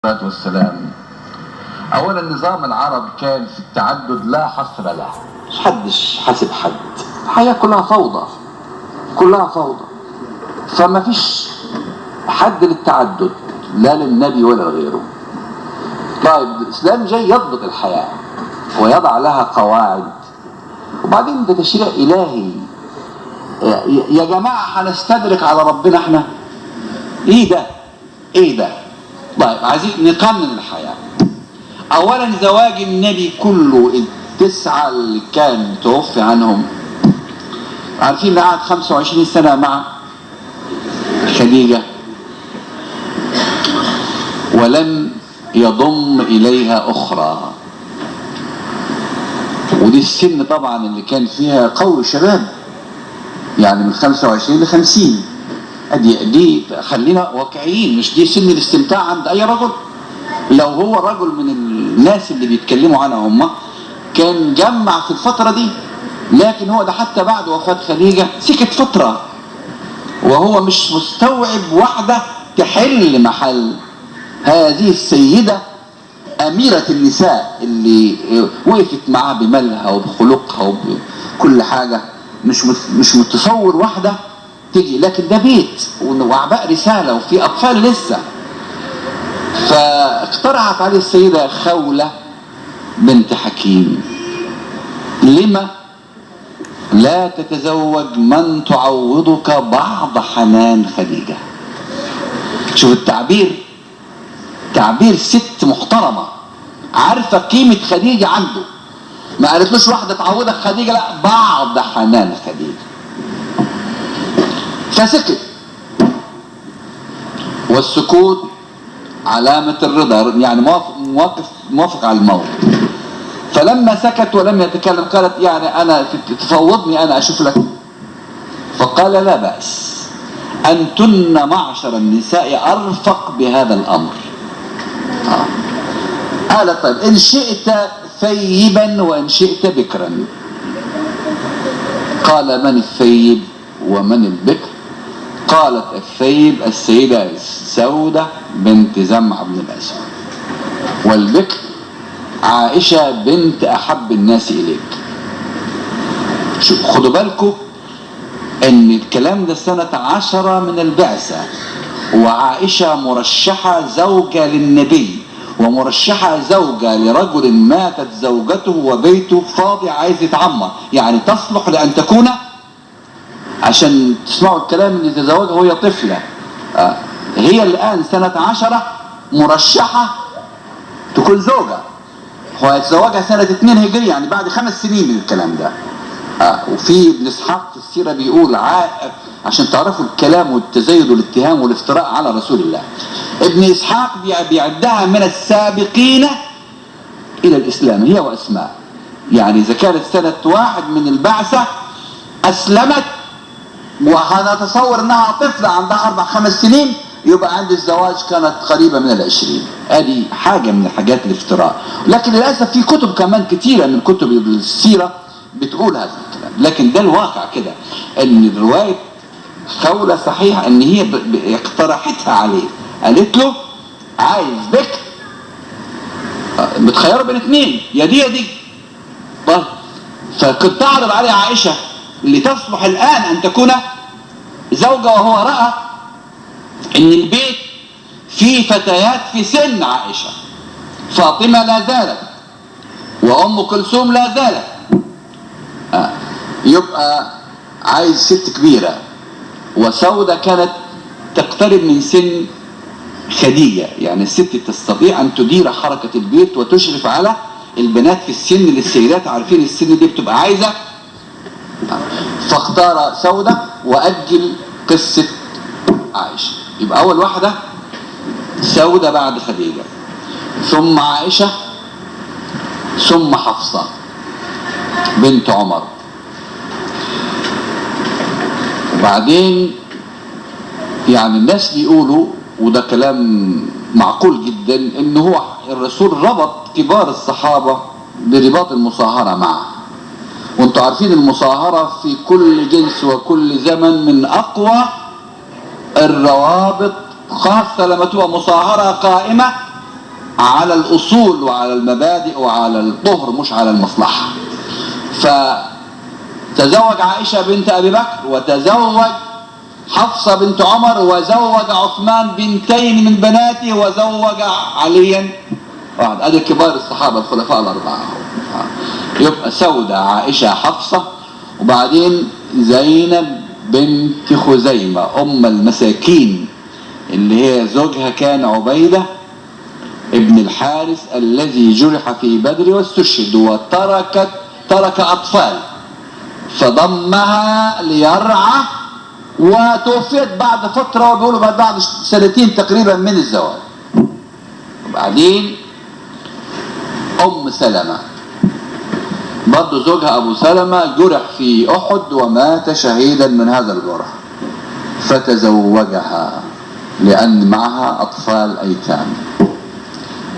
والسلام. أولا نظام العرب كان في التعدد لا حصر له، مش حدش حاسب حد، الحياة كلها فوضى، كلها فوضى، فما فيش حد للتعدد لا للنبي ولا لغيره. طيب الإسلام جاي يضبط الحياة ويضع لها قواعد، وبعدين ده تشريع إلهي. يا جماعة هنستدرك على ربنا احنا؟ ايه ده؟ ايه ده؟ طيب عايزين نقنن الحياة. أولا زواج النبي كله التسعة اللي كان توفي عنهم، عارفين قعد 25 سنة مع خديجة ولم يضم إليها أخرى، ودي السن طبعا اللي كان فيها قوي شباب، يعني من 25 ل 50. دي خلينا واقعيين، مش دي سن الاستمتاع عند أي رجل. لو هو رجل من الناس اللي بيتكلموا عنها هم كان جمع في الفترة دي، لكن هو ده حتى بعد وفاة خديجة سكت فترة وهو مش مستوعب واحدة تحل محل هذه السيدة أميرة النساء اللي وقفت معاه بمالها وبخلقها وبكل حاجة. مش متصور واحدة تيجي، لكن ده بيت وأعباء رسالة وفي أطفال لسه. فاقترحت عليه السيدة خولة بنت حكيم، لما لا تتزوج من تعوضك بعض حنان خديجة؟ شوف التعبير، تعبير ست محترمة عارفة قيمة خديجة عنده، ما قالتلوش واحدة تعوضك خديجة، لا، بعض حنان خديجة. فسكت، والسكوت علامة الرضا، يعني موافق على الموت. فلما سكت ولم يتكلم قالت يعني أنا تفوضني أنا أشوف لك؟ فقال لا بأس، أنتن معشر النساء أرفق بهذا الأمر. قالت طيب إن شئت ثيبا وإن شئت بكرا. قال من الثيب ومن البكر؟ قالت الثيب السيدة سودة بنت زمعة بن الأسود، والبكر عائشة بنت أحب الناس إليك. خدوا بالكم إن الكلام ده سنة 10 من البعثة، وعائشة مرشحة زوجة للنبي ومرشحة زوجة لرجل ماتت زوجته وبيته فاضي عايز يتعمر، يعني تصلح لأن تكون، عشان تسمعوا الكلام اللي تزوجها وهي طفلة. هي الآن سنة 10 مرشحة تكون زوجة، هو يتزوجها سنة 2 هجرية، يعني بعد 5 سنين من الكلام ده. وفي ابن اسحاق في السيرة بيقول عشان تعرفوا الكلام والتزايد والاتهام والافتراء على رسول الله، ابن اسحاق بيعدها من السابقين الى الاسلام هي واسماء، يعني اذا كانت سنة 1 من البعثة اسلمت، وهنتصور انها طفلة عندها 4 5 سنين، يبقى عند الزواج كانت قريبة من 20. ادي حاجة من حاجات الافتراء، لكن للأسف في كتب كمان كتيرة من كتب السيرة بتقول هذا الكلام، لكن ده الواقع كده. ان رواية خولة صحيح ان هي اقترحتها عليه، قالت له عايز بكر، متخيره بين 2، يا دي يا دي. طيب فكنت تعرض عليه عائشة اللي تصلح الآن أن تكون زوجة، وهو رأى إن البيت فيه فتيات في سن عائشة، فاطمة لا زالت وأم كلثوم لا زالت، يبقى عايز ست كبيرة. وسودة كانت تقترب من سن خديجة، يعني الست تستطيع أن تدير حركة البيت وتشرف على البنات في السن اللي السيدات عارفين السن دي بتبقى عايزة. فاختار سودة وأجل قصة عائشة. يبقى أول واحدة سودة بعد خديجة، ثم عائشة، ثم حفصة بنت عمر. وبعدين يعني الناس بيقولوا، وده كلام معقول جدا، إن هو الرسول ربط كبار الصحابة برباط المصاهرة معه. وانتوا عارفين المصاهرة في كل جنس وكل زمن من أقوى الروابط، خاصة لما تبقى مصاهرة قائمة على الأصول وعلى المبادئ وعلى الطهر، مش على المصلحة. فتزوج عائشة بنت أبي بكر، وتزوج حفصة بنت عمر، وزوج عثمان بنتين من بناته، وزوج عليا واحد. ادي كبار الصحابة الخلفاء الأربعة. يبقى سودة، عائشة، حفصة، وبعدين زينب بنت خزيمة أم المساكين اللي هي زوجها كان عبيدة ابن الحارث الذي جرح في بدر واستشهد، وتركت ترك أطفال فضمها ليرعى، وتوفيت بعد فترة، وبيقولوا بعد سنتين تقريبا من الزواج. وبعدين أم سلمة برضو زوجها أبو سلمة جرح في أحد ومات شهيدا من هذا الجرح، فتزوجها لأن معها أطفال أيتام.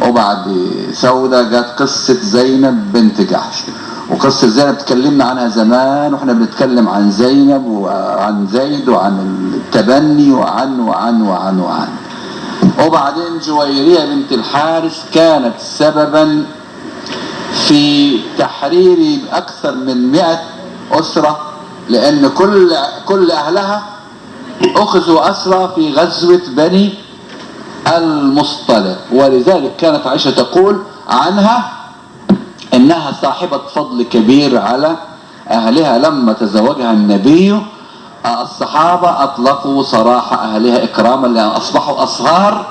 وبعد سودة جت قصة زينب بنت جحش، وقصة زينب تكلمنا عنها زمان واحنا بنتكلم عن زينب وعن زيد وعن التبني وعن وعن وعن وعن. وبعدين جويرية بنت الحارث كانت سببا في تحرير أكثر من 100 أسرة، لأن كل أهلها أخذوا أسرى في غزوة بني المصطلق، ولذلك كانت عائشة تقول عنها إنها صاحبة فضل كبير على أهلها. لما تزوجها النبي الصحابة أطلقوا سراح أهلها إكراما، لأن أصبحوا أصهار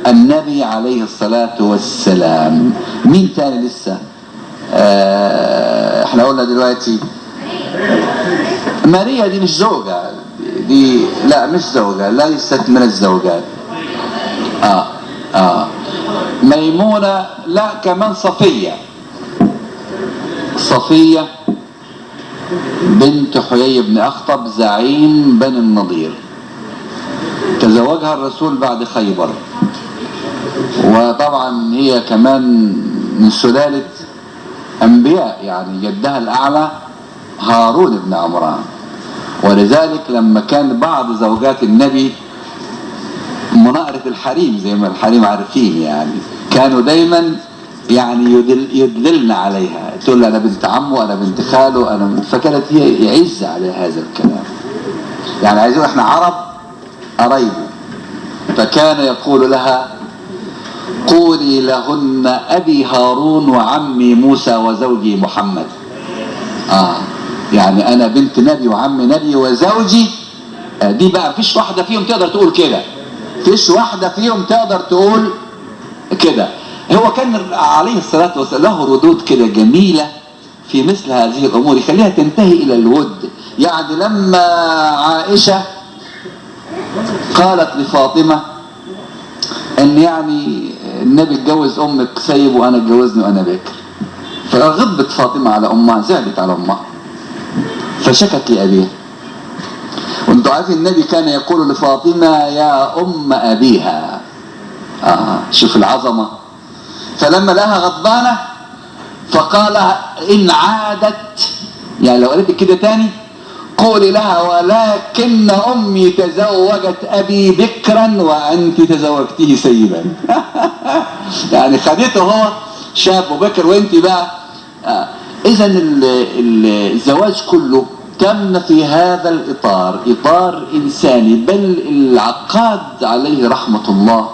النبي عليه الصلاة والسلام. مين تاني لسه؟ احنا قلنا دلوقتي ماريا دي مش زوجة، دي لا مش زوجة، ليست من الزوجات. ميمونة لا، كمان صفية، صفية بنت حيي بن أخطب زعيم بني النضير، تزوجها الرسول بعد خيبر، وطبعا هي كمان من سلالة أنبياء، يعني جدها الأعلى هارون بن عمران. ولذلك لما كان بعض زوجات النبي مناقرة الحريم زي ما الحريم عارفين، يعني كانوا دايما يعني يدللنا عليها، تقول له أنا بنت عمه، أنا بنت خاله، أنا، فكانت هي يعز على هذا الكلام، يعني عايزين احنا عرب قرايبه. فكان يقول لها قولي لهن أبي هارون وعمي موسى وزوجي محمد. يعني أنا بنت نبي وعم نبي وزوجي. دي بقى فيش واحدة فيهم تقدر تقول كده، فيش واحدة فيهم تقدر تقول كده. هو كان عليه الصلاة والسلام له ردود كده جميلة في مثل هذه الأمور، يخليها تنتهي إلى الود. يعني لما عائشة قالت لفاطمة أن يعني النبي اتجوز أمك سيب وأنا اتجوزني وأنا باكر، فغضبت فاطمة على أمها، زعلت على أمها، فشكت لأبيها. وانتوا عارفين النبي كان يقول لفاطمة يا أم أبيها. شوف العظمة. فلما لها غضبانة فقال إن عادت، يعني لو قالت كده تاني قولي لها ولكن أمي تزوجت أبي بكرا وأنت تزوجته سيبا. يعني خدته هو شاب وبكر وأنت بقى. إذن الزواج كله تم في هذا الإطار، إطار إنساني. بل العقاد عليه رحمة الله،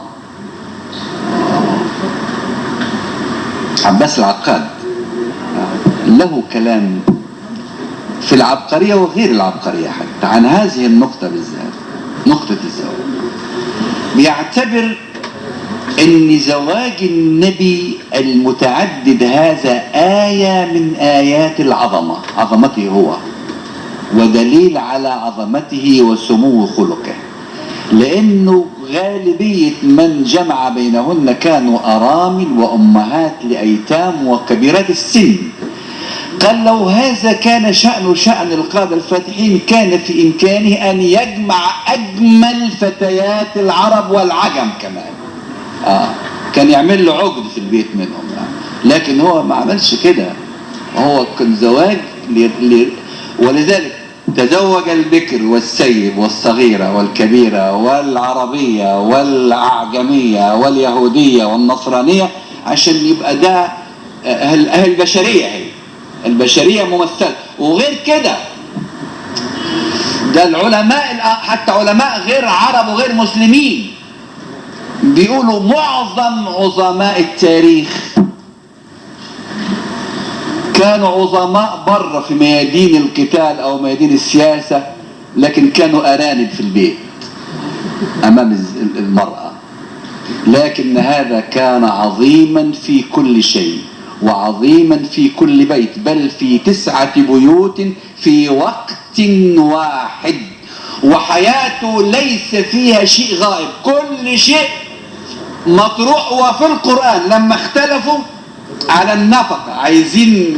عباس العقاد، له كلام في العبقرية وغير العبقرية حتى عن هذه النقطة بالذات، نقطة الزواج. بيعتبر أن زواج النبي المتعدد هذا آية من آيات العظمة، عظمته هو، ودليل على عظمته وسمو خلقه، لأنه غالبية من جمع بينهن كانوا أرامل وأمهات لأيتام وكبيرات السن. قال لو هذا كان شأن القادة الفاتحين كان في إمكانه أن يجمع أجمل فتيات العرب والعجم كمان. كان يعمل له عقد في البيت منهم يعني. لكن هو ما عملش كده، هو كان زواج ولذلك تزوج البكر والسيب والصغيرة والكبيرة والعربية والأعجمية واليهودية والنصرانية، عشان يبقى ده أهل البشرية، هي البشرية ممثلة. وغير كده ده العلماء، حتى علماء غير عرب وغير مسلمين، بيقولوا معظم عظماء التاريخ كانوا عظماء بره في ميادين القتال أو ميادين السياسة، لكن كانوا أرانب في البيت أمام المرأة. لكن هذا كان عظيما في كل شيء وعظيما في كل بيت، بل في 9 بيوت في وقت واحد، وحياته ليس فيها شيء غائب، كل شيء مطروح. وفي القرآن لما اختلفوا على النفقة، عايزين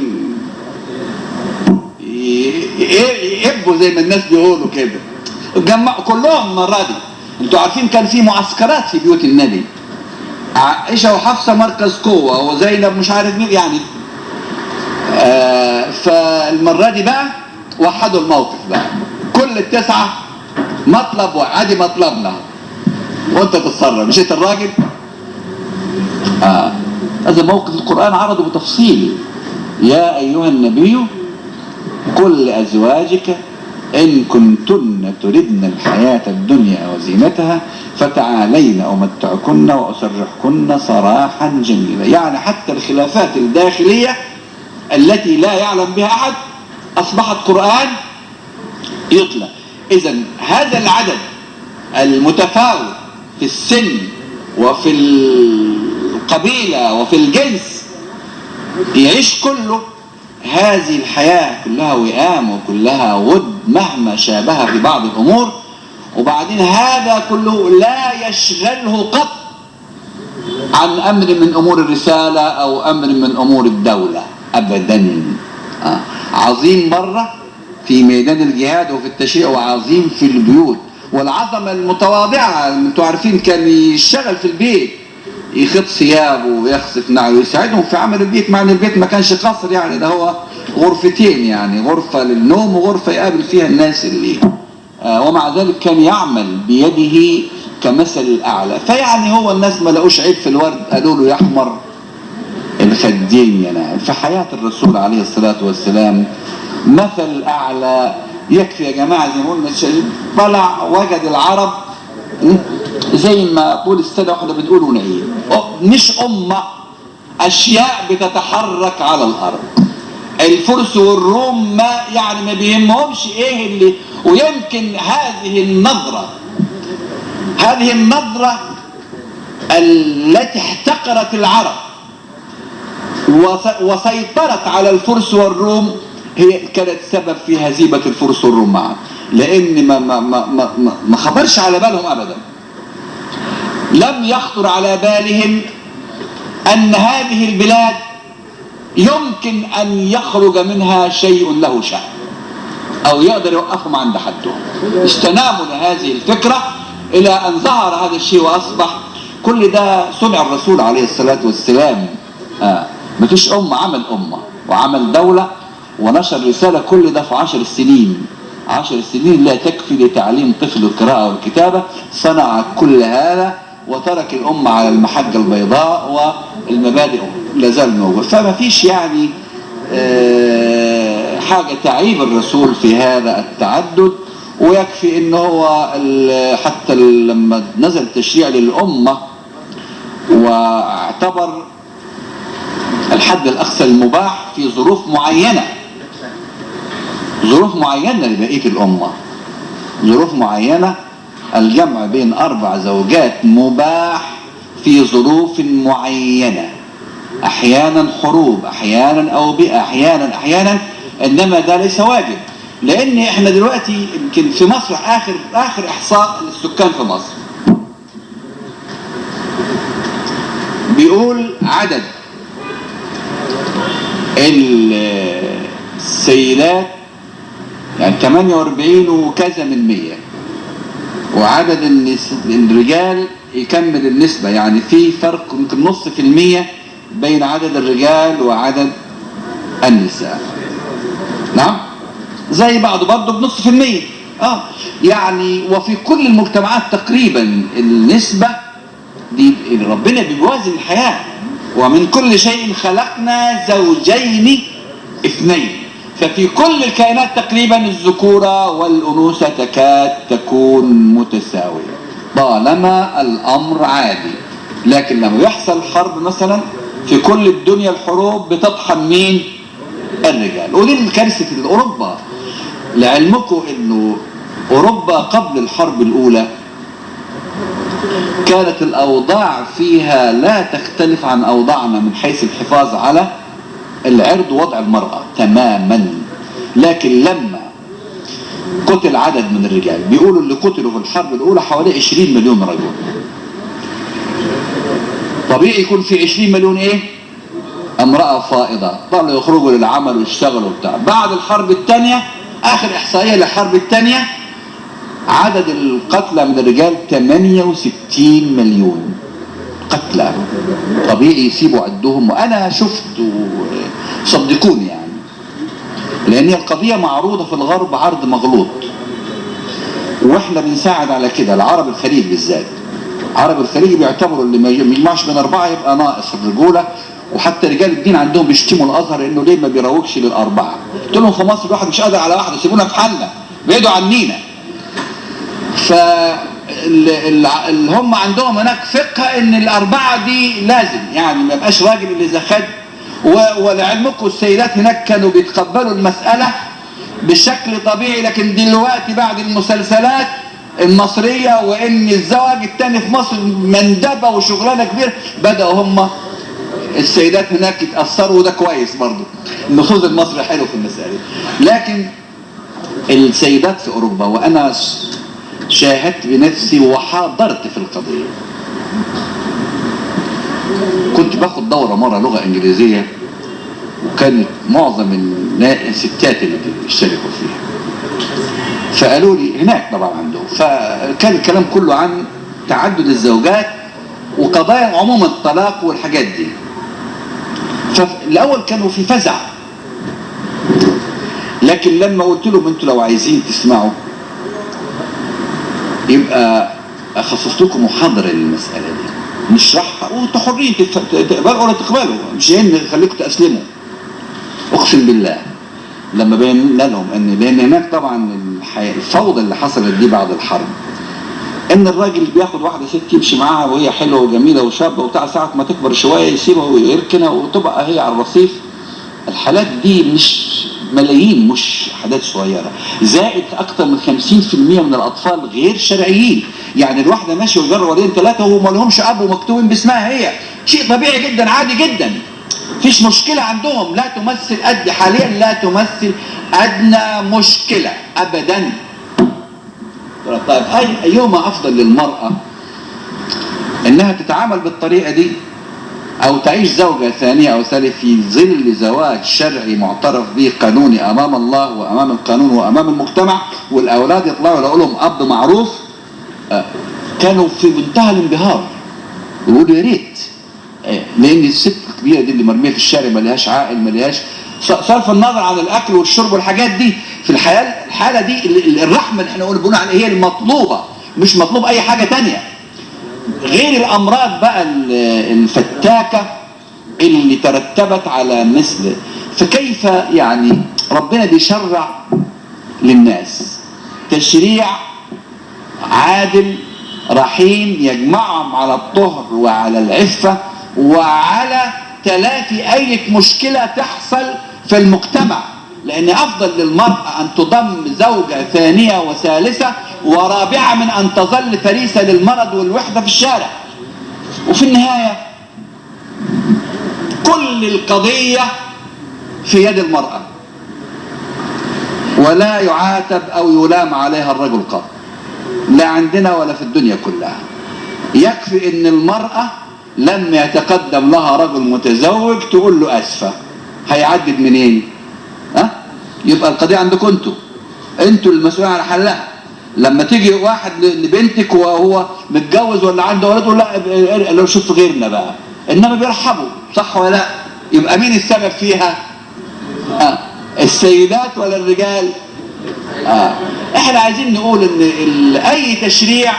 يقبوا زي ما الناس بيقولوا كده، جمعوا كلهم المرة دي. انتوا عارفين كان في معسكرات في بيوت النبي، عائشة وحفصة مركز قوة، وزينب مش عارف مين يعني. فالمرة دي بقى وحدوا الموقف بقى، كل ال9 مطلب واحد، ادي مطلبنا وانت تتصرف، مشيت الراجل. هذا موقف القرآن عرضه بتفصيل. يا أيها النبي قل لأزواجك إن كنتن تردن الحياة الدنيا وزينتها فتعالين أمتعكن وأسرحكن سراحا جميلا. يعني حتى الخلافات الداخلية التي لا يعلم بها أحد أصبحت قرآن يتلى. إذن هذا العدد المتفاوت في السن وفي القبيلة وفي الجنس يعيش كله هذه الحياة كلها وئام وكلها ود مهما شابه في بعض الأمور. وبعدين هذا كله لا يشغله قط عن أمر من أمور الرسالة أو أمر من أمور الدولة أبدا. عظيم مرة في ميدان الجهاد وفي التشريع، وعظيم في البيوت. والعظمة المتواضعة انتوا عارفين كان يشتغل في البيت، يخط ثيابه ويخصف نعله ويساعدهم في عمل البيت، مع ان البيت ما كانش قصر يعني، ده هو غرفتين يعني، غرفة للنوم وغرفة يقابل فيها الناس اللي ومع ذلك كان يعمل بيده كمثل الأعلى. فيعني هو الناس ما لقوش عيب في الورد، قالوا له يحمر الخدين ينال. في حياة الرسول عليه الصلاة والسلام مثل أعلى يكفي يا جماعة. زي ما قلنا طلع وجد العرب زي ما طول السنة واحنا بنقول ونعيد، مش أمة، أشياء بتتحرك على الأرض. الفرس والروم ما يعني ما بيهمهمش إيه اللي، ويمكن هذه النظرة التي احتقرت العرب وسيطرت على الفرس والروم هي كانت سبب في هزيمة الفرس والروم معا، لأن ما ما ما ما ما خبرش على بالهم أبدا، لم يخطر على بالهم أن هذه البلاد يمكن أن يخرج منها شيء له شأن أو يقدر يوقفهم عند حدهم. استناموا لهذه الفكرة إلى أن ظهر هذا الشيء وأصبح كل ده صنع الرسول عليه الصلاة والسلام. مفيش أمة عمل أمة وعمل دولة ونشر رسالة، كل ده في 10 سنين. 10 سنين لا تكفي لتعليم طفل القراءة والكتابة. صنع كل هذا وترك الأمة على المحجة البيضاء والمبادئ لا زال موجود. فما فيش يعني حاجة تعيب الرسول في هذا التعدد. ويكفي إنه هو حتى لما نزل التشريع للأمة واعتبر الحد الأقصى المباح في ظروف معينة، ظروف معينة لبقية الأمة، ظروف معينة، الجمع بين 4 زوجات مباح في ظروف معينة، أحيانا حروب، أحيانا أوبئة، أحيانا أحيانا، إنما ده ليس واجب. لأن إحنا دلوقتي يمكن في مصر آخر إحصاء للسكان في مصر بيقول عدد السيدات يعني 48 وكذا من 100، وعدد الرجال يكمل النسبة، يعني في فرق يمكن 0.5% بين عدد الرجال وعدد النساء. نعم زي بعضه برضه ب0.5%. يعني وفي كل المجتمعات تقريبا النسبة دي ربنا بيوازن الحياة. ومن كل شيء خلقنا زوجين اثنين، ففي كل الكائنات تقريبا الذكورة والأنوثة تكاد تكون متساوية طالما الأمر عادي. لكن لما يحصل حرب مثلا في كل الدنيا الحروب بتطحن مين؟ الرجال. ودي كارثة أوروبا. لعلمكم إنه أوروبا قبل الحرب الأولى كانت الأوضاع فيها لا تختلف عن أوضاعنا من حيث الحفاظ على العرض ووضع المرأة تماما. لكن لما قتل عدد من الرجال، بيقولوا اللي قتلوا في الحرب الأولى حوالي 20 مليون رجل، طبيعي يكون في 20 مليون إيه؟ امرأة فائضة، طلعوا يخرجوا للعمل ويشتغلوا وبتاع. بعد الحرب الثانية، آخر إحصائية للحرب الثانية، عدد القتلى من الرجال 68 مليون قتلى. طبيعي يسيبوا عدهم، وأنا شفت وصدقوني يعني، لأن القضية معروضة في الغرب عرض مغلوط، وإحنا بنساعد على كده. العرب الخليج بالذات، عرب الخليج بيعتبروا اللي ما يجمعش من 4 يبقى ناقص الرجولة، وحتى رجال الدين عندهم بيشتموا الأزهر إنه ليه ما بيروجش للأربعة. قلت لهم في مصر الواحد مش قادر على واحدة، سيبونا في حالنا، بعيدوا عنينا. فاللي هم عندهم هناك فقه ان الاربعة دي لازم، يعني ما يبقاش راجل اللي اذا خد. ولعلمكم السيدات هناك كانوا بيتقبلوا المسالة بشكل طبيعي، لكن دلوقتي بعد المسلسلات المصرية وان الزواج الثاني في مصر مندبه وشغلانه كبيرة، بداوا هم السيدات هناك يتاثروا، وده كويس برضه، النفوذ المصري حلو في المسالة. لكن السيدات في اوروبا، وانا شاهدت بنفسي وحاضرت في القضية، كنت باخد دورة مرة لغة إنجليزية، وكانت معظم الستات اللي بيشتركوا فيها، فقالوا لي هناك طبعا عندهم، فكان الكلام كله عن تعدد الزوجات وقضايا عموما الطلاق والحاجات دي. فالأول كانوا في فزع، لكن لما قلت لهم انتوا لو عايزين تسمعوا يبقى اخصص لكم محاضرة للمسالة دي نشرحها، وانتوا حرين تقبلوا ولا تقبلوا، مش جايين نخليكم تاسلموا. اقسم بالله لما بينا لهم ان، لان هناك طبعا الفوضى اللي حصلت دي بعد الحرب، ان الراجل بياخد واحدة ست يمشي معاها وهي حلوة وجميلة وشابه وبتاع، ساعة ما تكبر شوية يسيبها ويركنها وتبقى هي على الرصيف. الحالات دي مش ملايين، مش حاجات صغيرة، زائد اكثر من 50% من الاطفال غير شرعيين. يعني الواحدة ماشية وجرى ولدين 3 وما لهمش اب ومكتوبين باسمها هي، شيء طبيعي جدا عادي جدا، مفيش مشكلة عندهم، لا تمثل قد حاليا لا تمثل ادنى مشكلة ابدا. طيب ايهما افضل للمراة، انها تتعامل بالطريقة دي أو تعيش زوجة ثانية أو ثالثة في ظل زواج شرعي معترف به قانوني أمام الله وأمام القانون وأمام المجتمع، والأولاد يطلعوا يلاقوا لهم أب معروف؟ كانوا في منتهى الانبهار، يقولوا يا ريت، لأن الست الكبيرة دي اللي مرمية في الشارع ما لهاش عائل، ما لهاش، صرف النظر عن الأكل والشرب والحاجات دي، في الحياة الحالة دي الرحمة اللي احنا بنقول عليها هي المطلوبة، مش مطلوب أي حاجة تانية غير الأمراض بقى الفتاكة اللي ترتبت على مثل. فكيف يعني ربنا بيشرع للناس تشريع عادل رحيم يجمعهم على الطهر وعلى العفة وعلى تلافي أي مشكلة تحصل في المجتمع، لأن أفضل للمرأة أن تضم زوجة ثانية وثالثة ورابعة من أن تظل فريسة للمرض والوحدة في الشارع. وفي النهاية كل القضية في يد المرأة، ولا يعاتب أو يلام عليها الرجل قط، لا عندنا ولا في الدنيا كلها. يكفي أن المرأة لما يتقدم لها رجل متزوج تقول له أسفة، هيعدد منين؟ أه؟ يبقى القضية عندكم انتوا المسؤولين على حلها. لما تيجي واحد لبنتك وهو متجوز ولا عنده ولد تقول لا لو شوف غيرنا بقى، انما بيرحبوا، صح ولا لا؟ يبقى مين السبب فيها؟ السيدات ولا الرجال؟ احنا عايزين نقول ان اي تشريع،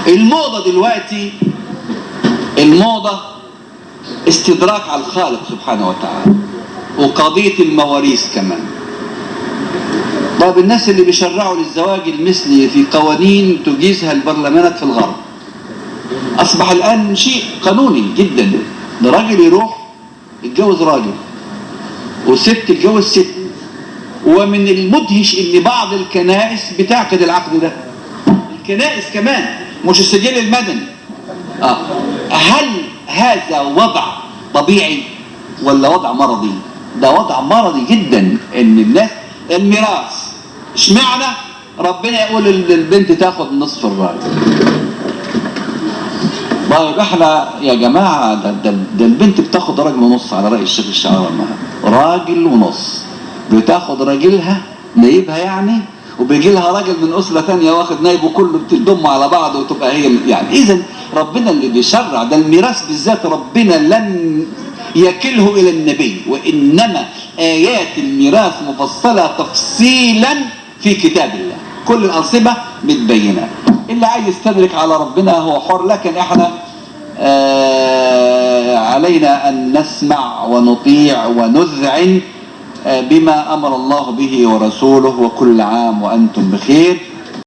الموضة دلوقتي، الموضة استدراك على الخالق سبحانه وتعالى، وقضية المواريث كمان. طب الناس اللي بيشرعوا للزواج المثلي في قوانين تجيزها البرلمانات في الغرب، أصبح الآن شيء قانوني جدا، ده راجل يروح يتجوز راجل وست تتجوز ست. ومن المدهش ان بعض الكنائس بتعقد العقد ده، الكنائس كمان، مش السجل المدني. هل هذا وضع طبيعي ولا وضع مرضي؟ ده وضع مرضي جدا. ان الناس الميراث، اشمعنى ربنا يقول البنت تاخد نصف الراجل؟ طيب احنا يا جماعة ده البنت بتاخد راجل ونص، على رأي الشيخ الشعراوي، راجل ونص، بتاخد راجلها نايبها يعني، وبيجي لها راجل من أسرة تانية واخد نايبه، كله بتضم على بعض وتبقى هي يعني. إذا ربنا اللي بيشرع ده الميراث بالذات، ربنا لم يكله إلى النبي، وإنما آيات الميراث مفصلة تفصيلا في كتاب الله، كل الأنصبة متبينة. اللي عايز يستدرك على ربنا هو حر، لكن احنا علينا أن نسمع ونطيع ونذعن بما أمر الله به ورسوله. وكل عام وأنتم بخير.